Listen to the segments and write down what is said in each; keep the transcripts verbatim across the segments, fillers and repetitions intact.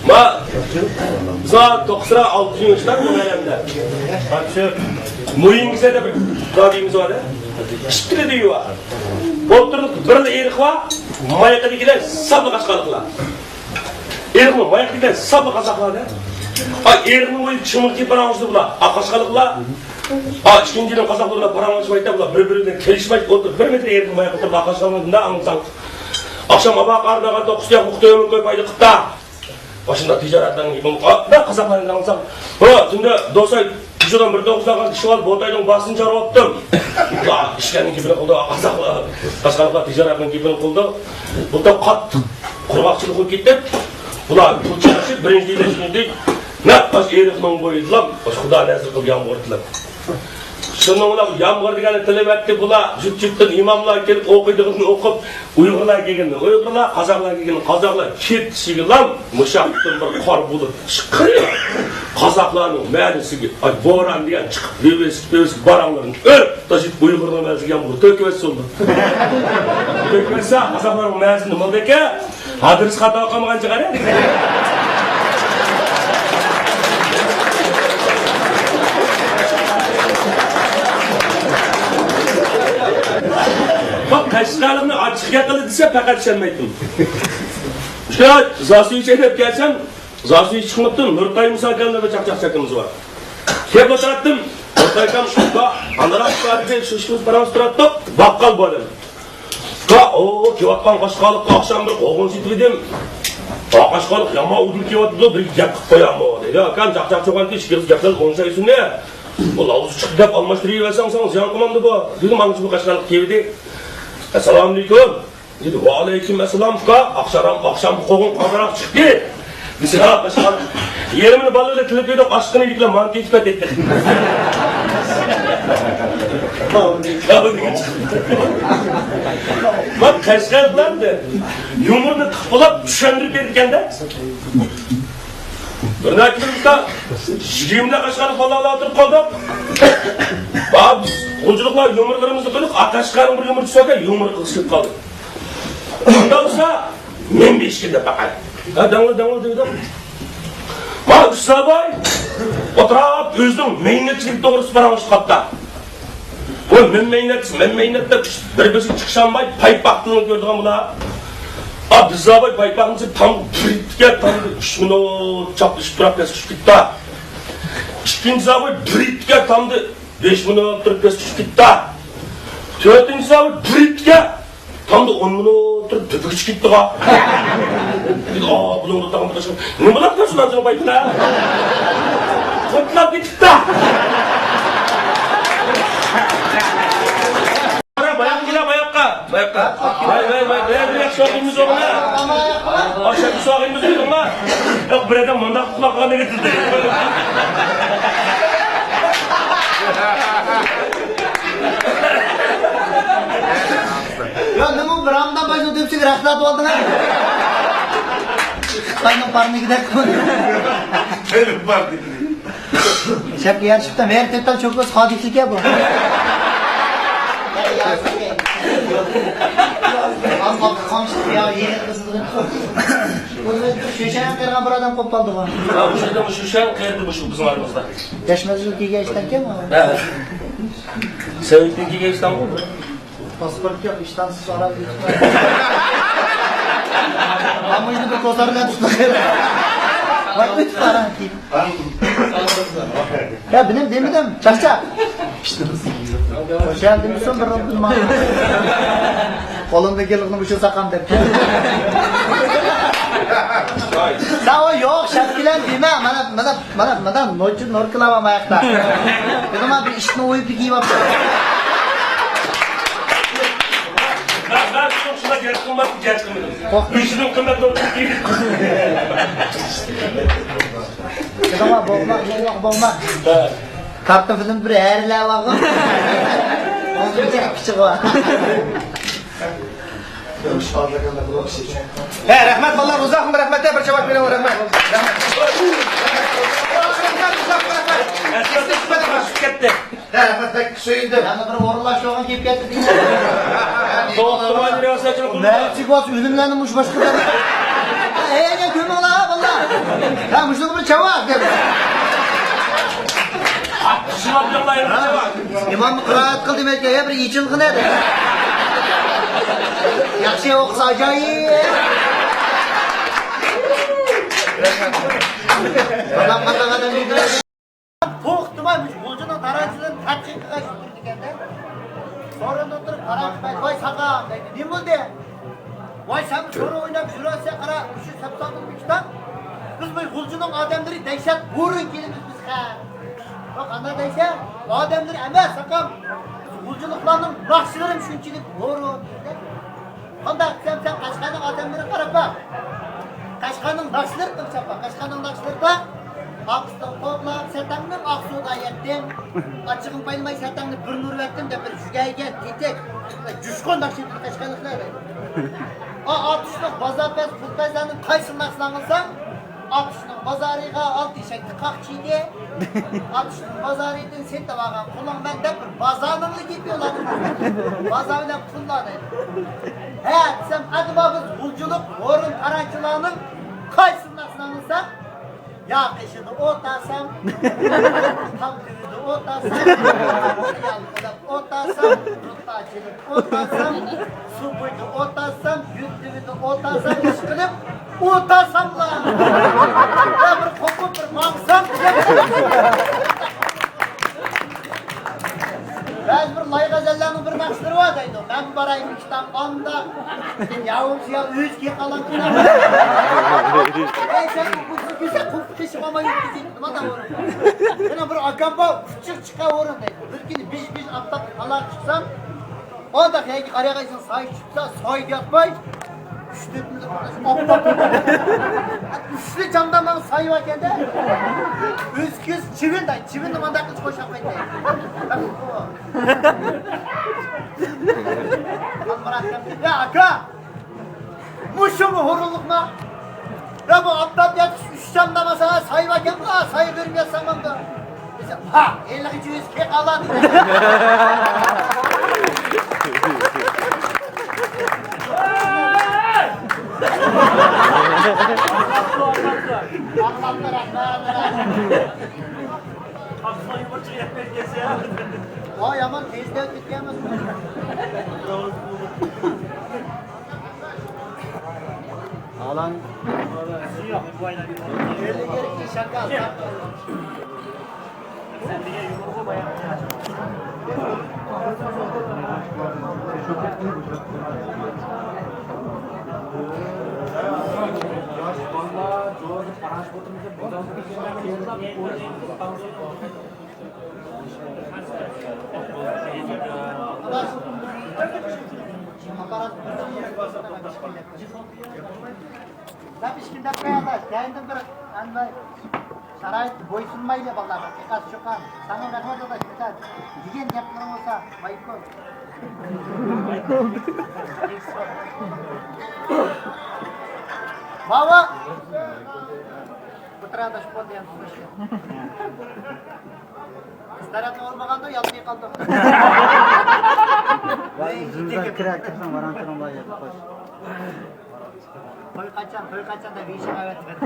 ۋا، بىزا توقسان ئالتە ياشلار بۇ ئالەمدە. مۇھىم بىزدە بىر دادىمىز بار. ئىككىلا دېگۈ بار. ئولتۇرۇپ بىرلا ئېرىق بار. مايىقىدىكىلەر ساپلا قاشقارلىقلار. ئېرىقنىڭ مايىقىدىكىلەر ساپلا قازاقلار-دە. ئاي، ئېرىقنىڭ بويىدا چىمىلدىكى پاراڭشۇسى بۇلار. ئا، قاشقارلىقلار. ئا، ئىككىنچىدىن قازاقلار بىلەن پاراڭلاشمايدۇ، بۇلار بىر-بىرى بىلەن كېلىشمەيدۇ. ئولتۇرۇپ بىر مېتىر ئېرىقنىڭ مايىقىدا ئولتۇرۇپ قاشقارلىقلار ئاڭلىساڭ. ئاخشام ئابا قارنىغا توققۇز تۇياق مۇختىيار قويۇپ پايدا قىپتا. ماشىنىدا تىجارەتنىڭ گېپىنى، ئا، قازاقلارنى ئاڭلىساڭ، ھە، تۈندە دوساي، كېچىدىن بىر توققۇزلانغان كىشى بار، بوتاينىڭ باسىنى چارۋاپتىم. ئىشلارنىڭ گېپىنى قىلدى، قازاقلار. قاشقارلىقلار تىجارەتنىڭ گېپىنى قىلدى. بۇلار قاتتىق قۇرغاقچىلىق بولۇپ كېتىپ، بۇلار پۇل چىقىرىشىپ، بىرىنچى يىلى شۇنداق، نەق ئاشۇ ئېرىقنىڭ بويىدىلا، ئاشۇ خۇدا نەزىر قىلىپ يامغۇر تىلەپ. شۇنىڭ بىلەن يامغۇر دېگەننى تىلىۋەتتى بۇلار، جۈپ-جۈپتىن ئىماملار كېلىپ ئوقۇيدىغىنىنى ئوقۇپ، ئۇيغۇرلار كېلگەندە ئۇيغۇرلار، قازاقلار كېلگەندە قازاقلار، كېتىشىگىلا مۇشۇياقتىن بىر قار بۇلۇت چىقىپ، قازاقلارنىڭ مەھەللىسىگە، ئاي، بوران دېگەن چىقىپ، ۋىۋىسكى، پىۋىسكى باراڭلىرىنى ئۆرۈپ تاشلىدى، ئۇيغۇرنىڭ مەھەللىسىگە يامغۇر تۆكۈۋەتسۇن. تۆكۈۋەتسە، قازاقلارنىڭ مەھەللىسىنى مالدەكە، ئادرېس خاتا قالمىغان چىقار. بۇ قەشقەرلىكنى ئاچچىق گەپ قىلدى دېسە، پەقەت ئىشەنمەيتتىم. شۇ زاسۇيچى دەپ كەلسەم، زاسۇيچى چىقماپتۇ، نۇرتاي مۇسا ئاكامدا بىر چاقچاق چاكىمىز بار. كەپ ئولتۇراتتىم، نۇرتاي ئاكام شۇ، ئانىراق شۇ ئىككىمىز پاراڭ تۇراتتۇق، باققال بۇ ئادەم. ئۇكا، ئو، كېلىۋاتقان قاشقالىققا ئاخشام بىر قوغۇن سېتىۋىدىم. ئا، قاشقالىق يامان ئۇدۇل كېلىۋاتىدۇ، بىر گەپ قىلىپ قويامۇ، دېدى. ئاكام، چاقچاق چوقانتى ئىككىمىز گەپلەپ ئوڭشايسىزمۇ؟ بۇ لاۋزا چىقتى دەپ ئالماشتۇرۇۋەرسەڭ، ساڭا زىيان قىلمامدۇ بۇ؟ دېدىم، ماڭا شۇ قاشقالىق كېلىۋىدى. ئەسسالامۇئەلەيكۇم. دېدى، ۋەئەلەيكۇم ئەسسالام، ئۇكا. ئاخشام، ئاخشام قوغۇن قازراق چىقتى. بىز ھە، باشقا يېرىمىنى بالىلار تىلىپ يۈردۇق، ئاشقىنى يۈكلەپ مانا كېتىپ كەتتى. مانا قەشقەرلەردە يۇمۇرنى تىقىپ بولاپ چۈشەندۈرۈپ بېرىدىكەندە. بىر نەچچە مىنۇتتا يىگىرمە قەشقەرلىك بالىلار ئولتۇرۇپ قالدۇق. بىز غۇنچىلىقلار يۇمۇرلىرىمىزنى قىلىپ، قەشقەرنىڭ بىر يۇمۇر چۈشۈرگەن يۇمۇر قىلىشىپ قالدى. شۇنداق بولسا، مەن بېشىكىمدە باقاي. ھە، دەڭلە، دەڭلە دېدىم. مانا ئۇستا باي ئولتۇراپ ئۆزىنىڭ مەينەتچىلىكى توغرىسىدا پاراڭلىشىپ قاپتا. ۋاي، مەن مەينەت، مەن مەينەت دەپ بىر بىرسىگە چىقىشالماي، پايپاقتىن كۆرىدىغان بۇلار. ئا، بىز زاۋاي پايپاقنى تام بىر يېتىگە تامدا ئۈچ مىنۇت چاپلىشىپ تۇرۇپ پەسكە چۈشۈپ كېتىپتا. ئىككىنچى زاۋاي بىر يېتىگە تامدا بەش مىنۇت تۇرۇپ پەسكە چۈشۈپ كېتىپتا. تۆتىنچى زاۋاي بىر يېتىگە تامدا ئون مىنۇت تۇرۇپ، تۆپىگە چىقىپ كېتىپتىغۇ. دېدى، ئا، بۇنىڭغا تاغام بىر نېمە بولۇپ تۇرسىڭ، ئانچە بايتىلا؟ قۇتلاپ كېتىپتۇ. باياققا كېلە، باياققا، باياققا. ۋاي، ۋاي، ۋاي، بىر ياخشى ئوقۇيمىز ئوغلۇم. ئاشۇ ساغىمىز ئوغلۇم. ياق، بىر ئادەم مۇنداق قۇتلاپ قالغان ئىدى. يا، نېمە بىر ئامدان باشنى تۆپچىگە رەخت ئاتىۋالدىڭ ھە؟ خىتاينىڭ پارنىكىدەك. خىتاينىڭ پارنىكى. شەپ يارىشىپتا، مەن تېتال چوكوس خادىكلىكە بۇ. ئامما قامچىلىق يا، يېنىك قىزىلغىن. شۈشەن قېرىغان بىر ئادەم قوپ قالدىغۇ. ھە، شۈشەن قېرىدى بۇ شۇ بىزنىڭ ئارىمىزدا. دەشمەزلىك كىيگەن ئىشتەنكەن. ھە. سەۋەتتىن كىيگەن ئىشتانغۇ. پاسپورت يوق، ئىشتانسىز ئارام. ئەمما ئىنى بىر كوسار بىلەن تۇتۇپ. ۋاي، ئۆتۈپ قارا. يا، بىلىم دېمىدىم، چاقچاق. خوش گەلدىمسۇن بىر رۇبىن ماڭا. قولۇمدىن كېلىدىغىنى مۇشۇ ساقام دەپ. ساۋا يوق، شەپكىلەن دېمە. مانا، مانا، مانا، مانا، نوچى نوركىلار بار ماياقتا. دېدىم، بىر ئىشتىن ئويۇپ كىيىۋاپتۇ. مەن، مەن شۇ، شۇنداق گەپ قىلماپتۇ، گەپ قىلمىدىم. قورقتۇم. ئۈچ مىڭ قىممەت نوچى كىيىپ. دېدىم، بولماق، بولماق، بولماق. ھە. كارتون فىلىم بىر ھەرىلەۋالغان. ئۇنىڭ كىچىك كىچىك بار. ھە، رەھمەت، بالىلار، ئۇزاقمۇ رەھمەت، بىر چاۋاك بېرىڭ، رەھمەت. رەھمەت. رەھمەت، ئۇزاقمۇ رەھمەت. ھە، رەھمەت، بەك سۆيۈندۈم. يەنە بىر ئورۇنلاشتۇرغان كېلىپ كەتتى دېگەن. مەن چىقىۋاتسا ئۆلۈملەرنى مۇشۇ باشقا. ھەي، كۆمۈڭلار، بالىلار. ھە، مۇشۇنىڭغا بىر چاۋاك دەپ. ئىمام قىرائەت قىلدى، مەن يا بىر يېچىلغىنە دەپ. ياخشى ئوقۇسا ئاجايىپ. قانداق، قانداق ئادەم دېدى؟ توختىماي مۇشۇ غۇلجىنىڭ تارانچىلىرىنى تەتقىق قىلغاچ ئولتۇرىدىكەن-دە. سورۇندا ئولتۇرۇپ قاراپ، ۋاي ساقام دەيدۇ، نېمە بولدى؟ ۋاي سەن سورۇن ئويناپ يۈرۈۋاتسەن، قارا، مۇشۇ سەپسالدىن بىكىتاب. بىز بۇ غۇلجىنىڭ ئادەملىرى دەھشەت ھۇرۇن كېلىمىز بىز خەق. ۋاي قانداق دەيسەن؟ ئادەملىرى ئەمەس ساقام. بىز غۇلجىلىقلارنىڭ ناخشىلىرى شۇنچىلىك ھۇرۇن. قانداق دېسەم، سەن قەشقەرنىڭ ئادەملىرىگە قاراپ باق. قەشقەرنىڭ ناخشىلىرىنى تىڭشاپ باق. قەشقەرنىڭ ناخشىلىرىدا ئاقسۇدىن قوغلاپ سەتەڭنىڭ ئاقسۇدا يەتتىم. ئاچچىقىم پايلىماي سەتەڭنى بىر نۇرۇۋەتتىم دەپ بىر يۈگەيگەن تېتىك، جۇشقۇن ناخشا ئېيتىدۇ قەشقەرلىكلەر دەيدۇ. ئا، ئاتۇشلۇق بازار پەس پۇل پەيزاننىڭ قايسىنى ناخشىلاڭ دېسەم، ئاتۇشنىڭ بازارىغا ئالتە ئېشەكنى قاقچىيدى. ئاتۇشنىڭ بازارىدىن سېتىۋالغان قۇلۇڭ مەن دەپ بىر بازارنىڭلا گېپى ئۇلارنىڭ. بازار بىلەن قۇللار دەيدۇ. ھە دېسەم، ئەمما بىز غۇلجىلىق ھورۇن تارانچىلارنىڭ قايسىنى ناخشىلاڭ دېسەم، يا قېشىدا ئوت ئالسام، تام تۈۋىدە ئوت ئالسام، يالقىلىپ ئوت ئالسام، ئوت ئاچىلىپ ئوت ئالسام، سۇ بويىدا ئوت ئالسام، يۈز تۈۋىدە ئوت ئالسام، ئىشقىلىپ ئوت ئالساملا، يا بىر قوپۇپ بىر ماڭسام دېگەن. بەزى بىر لاي غەزەللەرنىڭ بىر ناخشىلىرى بار دەيدۇ، مەن باراي مۇشتاق ئانداق، ياۋۇمسى يا ئۆزى كېيىپ قالغان. ئەي سەن بۇ كېسە قوپۇپ قېشىپ ئالماي يۈرگۈزۈڭ، نېمە دەۋر؟ يەنە بىر ئاكام بار، ئۇچۇق چىققان ئورۇن دەيدۇ. بىر كۈنى بىژ-بىژ ئاپتاپتا تالاغا چىقسام، ئانداق يەرگە قارىغايسەن، سايە چۈشۈپتۇ، سايىدا ياتماي، ئۈچ تۆت مىنۇت ئاپتاپتا. ئۈچلۈك جامدا ماڭا سايە باركەن-دە. ئۆزى كۆز چىۋىن دەيدۇ، چىۋىننى مانداق قىلىپ قوشاپ قويدى. يا ئاكا! مۇشۇمۇ ھۇرۇنلۇقما؟ يا بۇ ئاپتاپ ياتقۇچ ئۈچ چامدا ماسا سايە باركەنغۇ، سايە بېرىپ ياتساڭ بولىدۇ. دېسە، ھا، ھېلىغىچە ئۆزى كېلىپ قالار دېدى. ئاقلاپلا رەھمەت. ۋاي يامان تېز دەپ كەتكەنمىز. ئالان. دەپ ئىشكىن دەپ قويالاش، كەينىدىن بىر ئانداي شارائىت بويسۇنمايلى بالىلار. دىققەت چوقان. ساڭا رەھمەت ئۇداش، دىققەت. دېگەن گەپلىرىڭ بولسا، بايكول. باۋا. بۇ تەرەپداش بولدى ئەمدى. قىز تەرەپنى ئۇرمىغاندۇ، يالتىي قالدۇق. ۋاي، ئۈزۈمدە كىرە كىرسەڭ، ۋاران تۇرۇڭ بار يەردە، خوش. توي قاچان، توي قاچان دەپ يېشىڭ ئەۋەتىپ.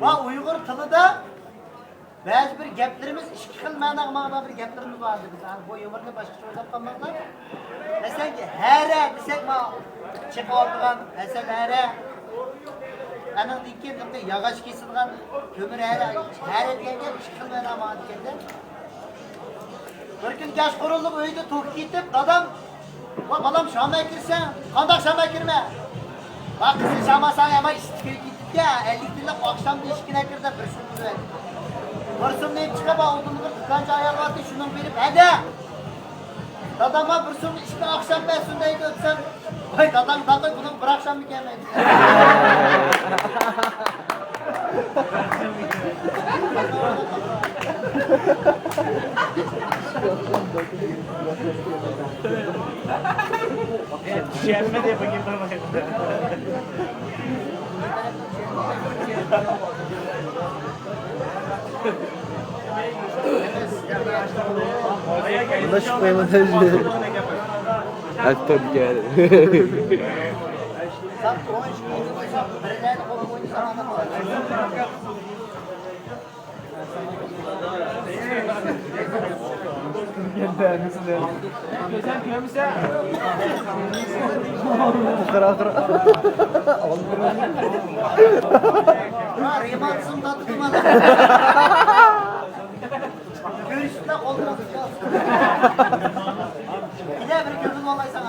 ۋا ئۇيغۇر تىلىدا بەزى بىر گەپلىرىمىز ئىككى خىل مەنىگە ماڭىدىغان بىر گەپلىرىمىز بار ئىدى. بىز بۇ يۇمۇرنى باشقىچە ئويلاپ قالماڭلار. مەسىلەن، ھەرە دېسەك، ما چېقىۋالىدىغان ھەسەل ھەرە. ئانىڭدىن كېيىن ياغاچ كېسىدىغان كۆمۈر ھەرە. ھەرە دېگەن گەپ ئىككى خىل مەنىگە ماڭىدىكەن-دە. بىر كۈنى ياش قورۇللۇق ئۆيدە توك كېتىپ، دادام، ۋا بالام، شام ئەكىرسەن. قانداق شام ئەكىرمە؟ ۋا قىزىل شام ئالساڭ يامان ئىسسىپ كېتىدىكەن، ئەللىك تىللىق ئاخشامدا ئىككىنى ئەكىر دەپ بىر شۇندۇر. بىر سومنى ئېلىپ چىقىپ، ئالدىمدا بىر دۇكانچى ئايال بارتى، شۇنىڭغا بېرىپ، ھەدە! دادامغا بىر سومنى ئىككى ئاخشام بەرسۇن دەيدۇ دېسەم، ۋاي داداڭ داقاي، بۇنىڭ بىر ئاخشاممۇ كەلمەيدۇ. چۈشەنمىدى بۇ گېپىمنى. ئۇلاشىپ قويمىدى. ئەستەرگەر. قارا، قارا. رېمونتسىنى تارتىپ مانا. كۆرۈشۈپلا قولىنى ئۇزىتىۋالسۇن. بىلە بىر كۆرۈنۈپ ئالمايساڭ.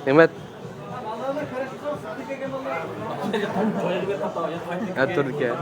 نېمەت؟ ھە، تۇردىكەن.